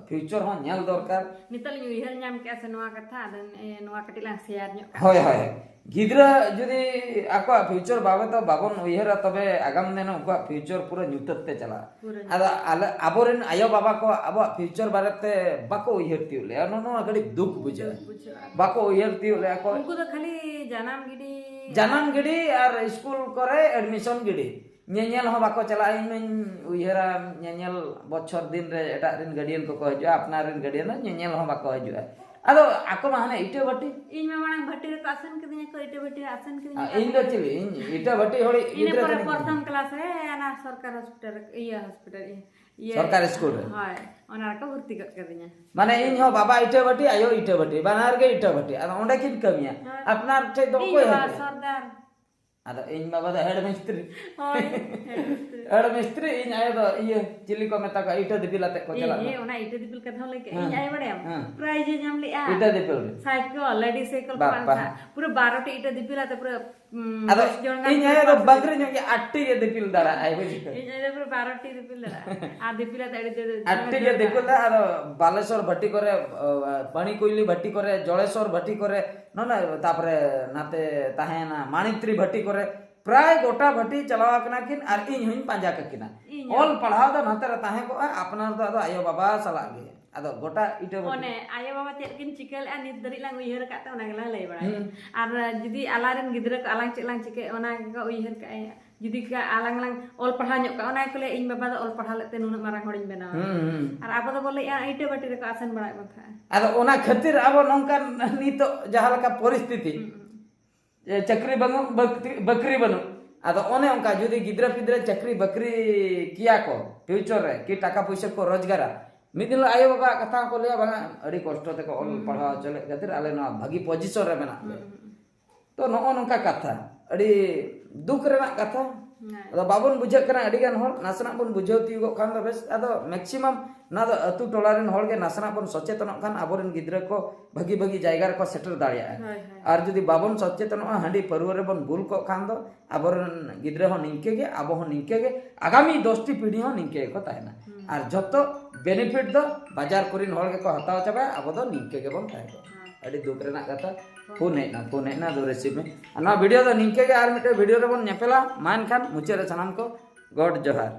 ᱯᱷᱤᱭᱩᱪᱟᱨ ᱦᱚᱸ ᱧᱮᱞ ᱫᱚᱨᱠᱟᱨ᱾ ᱱᱤᱛᱚᱜ ᱞᱤᱧ ᱩᱭᱦᱟᱹᱨ ᱧᱟᱢ ᱠᱮᱜᱼᱟ ᱥᱮ ᱱᱚᱣᱟ ᱠᱟᱛᱷᱟ, ᱟᱫᱚ ᱱᱮ-, ᱱᱚᱣᱟ ᱠᱟᱹᱴᱤᱡ ᱞᱟᱝ ᱥᱮᱭᱟᱨ ᱧᱚᱜ ᱠᱟᱜᱼᱟ᱾ ᱦᱳᱭ, ᱦᱳᱭ᱾ ᱜᱤᱫᱽᱨᱟᱹ ᱡᱩᱫᱤ ᱟᱠᱚᱣᱟᱜ ᱯᱷᱤᱭᱩᱪᱟᱨ ᱵᱟᱵᱚᱛ ᱵᱟᱵᱚᱱ ᱩᱭᱦᱟᱹᱨᱟ, ᱛᱚᱵᱮ ᱟᱜᱟᱢ ᱫᱤᱱ ᱩᱱᱠᱩᱣᱟᱜ ᱯᱷᱤᱭᱩᱪᱟᱨ ᱯᱩᱨᱟᱹ ᱧᱩᱛᱟᱹᱛ ᱛᱮ ᱪᱟᱞᱟᱜᱼᱟ᱾ ᱯᱩᱨᱟᱹ ᱟᱫᱚ ᱧᱩᱛᱟᱹᱛ᱾ ᱟᱞᱮ, ᱟᱵᱚᱨᱮᱱ ᱟᱭᱳ ᱵᱟᱵᱟ ᱠᱚ ᱟᱵᱚᱣᱟᱜ ᱯᱷᱤᱭᱩᱪᱟᱨ ᱵᱟᱨᱮᱛᱮ ᱵᱟᱠᱚ ᱩᱭᱦᱟᱹᱨ ᱛᱤᱭᱳᱜ ᱞᱮᱜᱼᱟ, ᱱᱚᱜᱼᱚ ᱱᱚᱣᱟ ᱠᱟᱹᱴᱤᱡ ᱫᱩᱠ ᱵᱩᱡᱷᱟᱹᱜᱼᱟ᱾ ᱫᱩᱠ ᱵᱩᱡᱷᱟᱹᱜᱼᱟ᱾ ᱵᱟᱠᱚ ᱩᱭᱦᱟᱹᱨ ᱛᱤᱭᱳᱜ ᱞᱮᱜᱼᱟ ᱠᱚ᱾ ᱩᱱᱠᱩ ᱫᱚ ᱠᱷᱟᱹᱞᱤ ᱡᱟᱱᱟᱢ ᱜᱤᱰᱤ ᱡᱟᱱᱟᱢ ᱜᱤᱰᱤ ᱟᱨ ᱥᱠᱩᱞ ᱠᱚᱨᱮ ᱮᱰᱢᱤᱥᱚᱱ ᱜᱤᱰᱤ᱾ ᱧᱮᱧᱮᱞ ᱦᱚᱸ ᱵᱟᱠᱚ ᱪᱟᱞᱟᱜᱼᱟ᱾ ᱤᱧ ᱢᱟᱧ ᱩᱭᱦᱟᱹᱨᱟ, ᱧᱮᱧᱮᱞ ᱵᱚᱪᱷᱚᱨ ᱫᱤᱱ ᱨᱮ ᱮᱴᱟᱜ ᱨᱮᱱ ᱜᱟᱨᱰᱤᱭᱟᱱ ᱠᱚᱠᱚ ᱦᱤᱡᱩᱜᱼᱟ, ᱟᱯᱱᱟᱨ ᱨᱮᱱ ᱜᱟᱨᱰᱤᱭᱟᱱ ᱫᱚ ᱧᱮᱧᱮᱞ ᱦᱚᱸ ᱵᱟᱠᱚ ᱦᱤᱡᱩᱜᱼᱟ᱾ ᱟᱫᱚ ᱟᱠᱚ ᱢᱟ ᱦᱟᱱᱮ ᱤᱴᱟᱹ ᱵᱷᱟᱹᱴᱤ᱾ ᱤᱧ ᱢᱟ ᱢᱟᱲᱟᱝ ᱵᱷᱟᱹᱴᱤ ᱨᱮᱠᱚ ᱟᱥᱮᱱ ᱠᱤᱫᱤᱧᱟ ᱠᱚ, ᱤᱴᱟᱹ ᱵᱷᱟᱹᱴᱤ ᱨᱮ ᱟᱥᱮᱱ ᱠᱤᱫᱤᱧᱟ ᱟᱨ ᱠᱚ᱾ ᱤᱧ ᱫᱚ ᱪᱤᱞᱤ? ᱤᱧ ᱤᱴᱟᱹ ᱵᱷᱟᱹᱴᱤ ᱦᱚᱲᱤᱡ ᱤᱱᱟᱹ ᱜᱤᱫᱽᱨᱟᱹ ᱯᱚᱨᱮ ᱠᱟᱹᱱᱟᱹᱧ᱾ ᱯᱨᱚᱛᱷᱚᱢ ᱠᱞᱟᱥ ᱨᱮ ᱚᱱᱟ ᱥᱚᱨᱠᱟᱨ ᱦᱚᱥᱯᱤᱴᱟᱞ ᱨᱮ, ᱤᱭᱟᱹ ᱦᱚᱥᱯᱤᱴᱟᱞ, ᱤᱭᱟᱹ, ᱤᱭᱟᱹ᱾ ᱥᱚᱨᱠᱟᱨ ᱥᱠᱩᱞ ᱨᱮ? ᱦᱳᱭ, ᱚᱱᱟ ᱨᱮᱠᱚ ᱵᱷᱚᱨᱛᱤ ᱜᱚᱫ ᱠᱟᱫᱤᱧᱟ᱾ ᱢᱟᱱᱮ ᱤᱧ ᱦᱚᱸ ᱵᱟᱵᱟ ᱤᱴᱟᱹ ᱵᱷᱟᱹᱴᱤ, ᱟᱭᱳ ᱤᱴᱟᱹ ᱵᱷᱟᱹᱴᱤ, ᱵᱟᱱᱟᱨ ᱜᱮ ᱤᱴᱟᱹ ᱵᱷᱟᱹᱴᱤ᱾ ᱟᱫᱚ ᱚᱸᱰᱮ ᱠᱤᱱ ᱠᱟᱹᱢᱤᱭᱟ᱾ ᱦᱳᱭ᱾ ᱟᱯᱱᱟᱨ ᱴᱷᱮᱡ ᱫᱚ ᱤᱧ ᱚᱠᱚᱭ ᱵᱟᱵᱟ ᱦᱤᱡᱩᱜᱼᱟ? ᱥᱚᱨᱫᱟᱨ᱾ ᱟᱫᱚ ᱤᱧ ᱵᱟᱵᱟ ᱫᱚ ᱦᱮᱰ ᱢᱤᱥᱛᱨᱤ᱾ ᱦᱳᱭ, ᱦᱮᱰ ᱢᱤᱥᱛᱨᱤ᱾ ᱦᱮᱰ ᱢᱤᱥᱛᱨᱤ, ᱤᱧ ᱟᱭᱳ ᱫᱚ ᱤᱭᱟᱹ, ᱪᱤᱞᱤ ᱠᱚ ᱢᱮᱛᱟ ᱠᱚᱣᱟ, ᱤᱴᱟᱹ ᱫᱤᱯᱤᱞ ᱟᱛᱮ ᱠᱚ ᱮ, ᱪᱟᱞᱟᱜ ᱮ, ᱠᱟᱱᱟ᱾ ᱚᱱᱟ ᱤᱴᱟᱹ ᱫᱤᱯᱤᱞ ᱠᱟᱛᱷᱟ ᱦᱚᱸ ᱞᱟᱹᱭ ᱠᱮᱫ᱾ ᱦᱮᱸ, ᱤᱧ ᱟᱭᱳ ᱵᱟᱲᱟᱭᱟᱢ? ᱦᱮᱸ᱾ ᱯᱨᱟᱭᱤᱡᱽ ᱮ ᱧᱟᱢ ᱞᱮᱜᱼᱟ᱾ ᱤᱴᱟᱹ ᱫᱤᱯᱤᱞ ᱨᱮ᱾ ᱥᱟᱭᱠᱮᱞ, ᱞᱮᱰᱤ ᱥᱟᱭᱠᱮᱞ ᱠᱚ ᱵᱟᱝ ᱵᱟᱯᱟ᱾ ᱛᱟᱦᱮᱸ᱾ ᱯᱩᱨᱟᱹ ᱵᱟᱨᱚ ᱴᱤ ᱤᱴᱟᱹ ᱫᱤᱯᱤᱞ ᱟᱛᱮ ᱯᱩᱨᱟᱹ, ᱩᱸ, ᱟᱫᱚ ᱫᱚᱥ ᱡᱚᱱ ᱜᱟᱱ ᱤᱧ ᱯᱩᱨᱟᱹ ᱟᱭᱳ ᱫᱚ ᱯᱟᱥ ᱵᱟᱝᱨᱤ ᱞᱮᱱᱟ᱾ ᱧᱚᱜ ᱜᱮ, ᱟᱴ ᱴᱤ ᱜᱮ ᱫᱤᱯᱤᱞ ᱫᱟᱲᱮᱭᱟᱜᱼᱟᱭ, ᱵᱩᱡᱷᱟᱹᱣ᱾ ᱤᱧ ᱟᱭᱳ ᱫᱚ ᱯᱩᱨᱟᱹ ᱵᱟᱨᱚ ᱴᱤ ᱫᱤᱯᱤᱞ ᱫᱟᱲᱮᱭᱟᱜᱼᱟ᱾ ᱟᱨ ᱫᱤᱯᱤᱞ ᱟᱛᱮ ᱟᱹᱰᱤ ᱡᱳᱨ ᱟᱴ ᱴᱤ ᱜᱮ ᱫᱟᱲᱮᱭᱟᱜᱼᱟ᱾ ᱫᱤᱯᱤᱞ ᱫᱟᱲᱮᱭᱟᱜᱼᱟ᱾ ᱟᱫᱚ ᱵᱟᱞᱮᱥᱚᱨ ᱵᱷᱟᱹᱴᱤ ᱠᱚᱨᱮ, ᱚ, ᱯᱟᱹᱱᱤ ᱠᱩᱭᱞᱤ ᱵᱷᱟᱹᱴᱤ ᱠᱚᱨᱮ, ᱡᱚᱲᱮᱥᱚᱨ ᱵᱷᱟᱹᱴᱤ ᱠᱚᱨᱮ, ᱱᱚᱰᱮ ᱛᱟᱯᱚᱨᱮ ᱱᱟᱛᱮ ᱛᱟᱦᱮᱸᱭᱮᱱᱟ ᱢᱟᱱᱤᱛᱨᱤ ᱵᱷᱟᱹᱴᱤ ᱠᱚᱨᱮ, ᱯᱨᱟᱭ ᱜᱚᱴᱟ ᱵᱷᱟᱹᱴᱤ ᱪᱟᱞᱟᱣ ᱟᱠᱟᱱᱟ ᱠᱤᱱ ᱟᱨ ᱤᱧ ᱦᱚᱸᱧ ᱯᱟᱸᱡᱟ ᱠᱟᱠᱤᱱᱟ᱾ ᱤᱧ ᱦᱚᱸ᱾ ᱚᱞ ᱯᱟᱲᱦᱟᱣ ᱫᱚ ᱱᱚᱛᱮ ᱨᱮ ᱛᱟᱦᱮᱸ ᱠᱚᱜᱼᱟ, ᱟᱯᱱᱟᱨ ᱫᱚ ᱟᱫᱚ ᱟᱭᱳ ᱵᱟᱵᱟ ᱥᱟᱞᱟᱜ ᱜᱮ᱾ ᱟᱫᱚ ᱜᱚᱴᱟ ᱤᱴᱟᱹ ᱵᱷᱟᱹᱴᱤ᱾ ᱚᱱᱮ ᱟᱭᱳ ᱵᱟᱵᱟ ᱪᱮᱫ ᱠᱤᱱ ᱪᱤᱠᱟᱹ ᱞᱮᱫᱼᱟ, ᱱᱤᱛ ᱫᱷᱟᱹᱨᱤᱡ ᱞᱟᱝ ᱩᱭᱦᱟᱹᱨ ᱟᱠᱟᱫ ᱛᱮ ᱚᱱᱟ ᱜᱮᱞᱟᱝ ᱞᱟᱹᱭ ᱵᱟᱲᱟᱭᱟ᱾ ᱦᱩᱸ᱾ ᱟᱨ ᱡᱩᱫᱤ ᱟᱞᱟᱝ ᱨᱮᱱ ᱜᱤᱫᱽᱨᱟᱹ ᱠᱚ ᱟᱞᱟᱝ ᱪᱮᱫ ᱞᱟᱝ ᱪᱤᱠᱟᱹᱭᱟ, ᱚᱱᱟ ᱜᱮᱠᱚ ᱩᱭᱦᱟᱹᱨ ᱠᱟᱜᱼᱟ᱾ ᱡᱩᱫᱤ ᱠᱟ-, ᱟᱞᱟᱝ ᱞᱟᱝ ᱚᱞ ᱯᱟᱲᱦᱟᱣ ᱧᱚᱜ ᱠᱟᱜᱼᱟ, ᱚᱱᱟ ᱜᱮᱠᱚ ᱞᱟᱹᱭᱟ, "ᱤᱧ ᱵᱟᱵᱟ ᱫᱚ ᱚᱞ ᱯᱟᱲᱦᱟᱣ ᱞᱮᱫ ᱛᱮ ᱱᱩᱱᱟᱹᱜ ᱢᱟᱨᱟᱝ ᱦᱚᱲᱤᱧ ᱵᱮᱱᱟᱣᱟ᱾" ᱦᱩᱸ, ᱦᱩᱸ᱾ ᱟᱨ ᱟᱵᱚ ᱫᱚᱵᱚ ᱞᱟᱹᱭᱮᱜᱼᱟ, ᱤᱴᱟᱹ ᱵᱷᱟᱹᱴᱤ ᱨᱮᱠᱚ ᱟᱥᱮᱱ ᱵᱟᱲᱟᱭᱮᱫ ᱵᱚᱱ ᱛᱟᱦᱮᱸᱫ᱾ ᱟᱫᱚ ᱚᱱᱟ ᱠᱷᱟᱹᱛᱤᱨ ᱟᱵᱚ ᱱᱚᱝᱠᱟᱱ ᱱᱤᱛᱚᱜ ᱡᱟᱦᱟᱸ ᱞᱮᱠᱟ ᱯᱚᱨᱤᱥᱛᱷᱤᱛᱤ, ᱦᱩᱸ, ᱦᱩᱸ᱾ ᱡᱮ ᱪᱟᱹᱠᱨᱤ ᱵᱟᱹᱱᱩᱜ, ᱵᱟᱹᱠ-, ᱵᱟᱹᱠᱨᱤ ᱵᱟᱹᱱᱩᱜ᱾ ᱟᱫᱚ ᱚᱱᱮ ᱚᱱᱠᱟ ᱡᱩᱫᱤ ᱜᱤᱫᱽᱨᱟᱹ ᱯᱤᱫᱽᱨᱟᱹ ᱪᱟᱹᱠᱨᱤ ᱵᱟᱹᱠᱨᱤ ᱠᱮᱭᱟ ᱠᱚ future ᱨᱮ, ᱠᱤ ᱴᱟᱠᱟ ᱯᱩᱭᱥᱟᱹ ᱠᱚ ᱨᱳᱡᱽᱜᱟᱨᱟ, ᱢᱤᱫ ᱫᱤᱱ ᱦᱤᱞᱳᱜ ᱟᱭᱳ ᱵᱟᱵᱟᱣᱟᱜ ᱠᱟᱛᱷᱟ ᱦᱚᱸᱠᱚ ᱞᱟᱹᱭᱟ, "ᱵᱟᱝᱟ, ᱟᱹᱰᱤ ᱠᱚᱥᱴᱚ ᱛᱮᱠᱚ ᱚᱞ ᱦᱩᱸ᱾ ᱯᱟᱲᱦᱟᱣ ᱦᱚᱪᱚ ᱞᱮᱫ ᱠᱷᱟᱹᱛᱤᱨ ᱟᱞᱮ ᱱᱚᱣᱟ ᱵᱷᱟᱹᱜᱤ position ᱨᱮ ᱢᱮᱱᱟᱜ ᱞᱮᱭᱟ᱾" ᱦᱩᱸ, ᱦᱩᱸ᱾ ᱛᱚ ᱱᱚᱜᱼᱚ ᱱᱚᱝᱠᱟ ᱠᱟᱛᱷᱟ, ᱟᱹᱰᱤ ᱫᱩᱠ ᱨᱮᱱᱟᱜ ᱠᱟᱛᱷᱟ᱾ ᱦᱮᱸ᱾ ᱟᱫᱚ ᱵᱟᱵᱚᱱ ᱵᱩᱡᱷᱟᱹᱜ ᱠᱟᱱᱟ, ᱟᱹᱰᱤ ᱜᱟᱱ ᱦᱚᱲ ᱱᱟᱥᱮᱱᱟᱜ ᱵᱚᱱ ᱵᱩᱡᱷᱟᱹᱣ ᱛᱤᱭᱳᱜᱚᱜ ᱠᱷᱟᱱ ᱫᱚ ᱵᱮᱥ᱾ ᱟᱫᱚ maximum ᱱᱚᱣᱟ ᱫᱚ ᱟᱹᱛᱩ ᱴᱚᱞᱟ ᱨᱮᱱ ᱦᱚᱲ ᱜᱮ ᱱᱟᱥᱮᱱᱟᱜ ᱵᱚᱱ ᱥᱚᱪᱮᱛᱚᱱᱚᱜ ᱠᱷᱟᱱ ᱟᱵᱚᱨᱮᱱ ᱜᱤᱫᱽᱨᱟᱹ ᱠᱚ ᱵᱷᱟᱹᱜᱤ ᱵᱷᱟᱹᱜᱤ ᱡᱟᱭᱜᱟ ᱨᱮᱠᱚ ᱥᱮᱴᱮᱨ ᱫᱟᱲᱮᱭᱟᱜᱼᱟ᱾ ᱦᱳᱭ, ᱦᱳᱭ᱾ ᱟᱨ ᱡᱩᱫᱤ ᱵᱟᱵᱚᱱ ᱥᱚᱪᱮᱛᱚᱱᱚᱜᱼᱟ, ᱦᱟᱺᱰᱤ ᱯᱟᱹᱨᱣᱟᱹ ᱨᱮᱵᱚᱱ ᱵᱩᱞ ᱠᱚᱜ ᱠᱷᱟᱱ ᱫᱚ ᱟᱵᱚᱨᱮᱱ ᱜᱤᱫᱽᱨᱟᱹ ᱦᱚᱸ ᱱᱤᱝᱠᱟᱹ ᱜᱮ, ᱟᱵᱚ ᱦᱚᱸ ᱱᱤᱝᱠᱟᱹ ᱜᱮ, ᱟᱜᱟᱢᱤ ᱫᱚᱥᱴᱤ ᱯᱤᱲᱦᱤ ᱦᱚᱸ ᱱᱤᱝᱠᱟᱹ ᱜᱮᱠᱚ ᱛᱟᱦᱮᱱᱟ᱾ ᱦᱩᱸ᱾ ᱟᱨ ᱡᱷᱚᱛᱚ benefit ᱫᱚ ᱵᱟᱡᱟᱨ ᱠᱚᱨᱮᱱ ᱦᱚᱲ ᱜᱮᱠᱚ ᱦᱟᱛᱟᱣ ᱪᱟᱵᱟᱭᱟ, ᱟᱵᱚ ᱫᱚ ᱱᱤᱝᱠᱟᱹ ᱜᱮᱵᱚᱱ ᱛᱟᱦᱮᱸ ᱠᱚᱜᱼᱟ᱾ ᱦᱮᱸ᱾ ᱟᱹᱰᱤ ᱫᱩᱠ ᱨᱮᱱᱟᱜ ᱠᱟᱛᱷᱟ᱾ ᱯᱷᱳᱱ ᱦᱮᱡ ᱮᱱᱟ, ᱯᱷᱳᱱ ᱦᱮᱡ ᱮᱱᱟ, ᱟᱫᱚ receive ᱢᱮ᱾ ᱟᱨ ᱱᱚᱣᱟ video ᱫᱚ ᱱᱤᱝᱠᱟᱹ ᱜᱮ, ᱟᱨ ᱢᱤᱫᱴᱮᱱ video ᱨᱮᱵᱚᱱ ᱧᱮᱯᱮᱞᱟ᱾ ᱢᱟ ᱮᱱᱠᱷᱟᱱ ᱢᱩᱪᱟᱹᱫ ᱨᱮ ᱥᱟᱱᱟᱢ ᱠᱚ God ᱡᱚᱦᱟᱨ᱾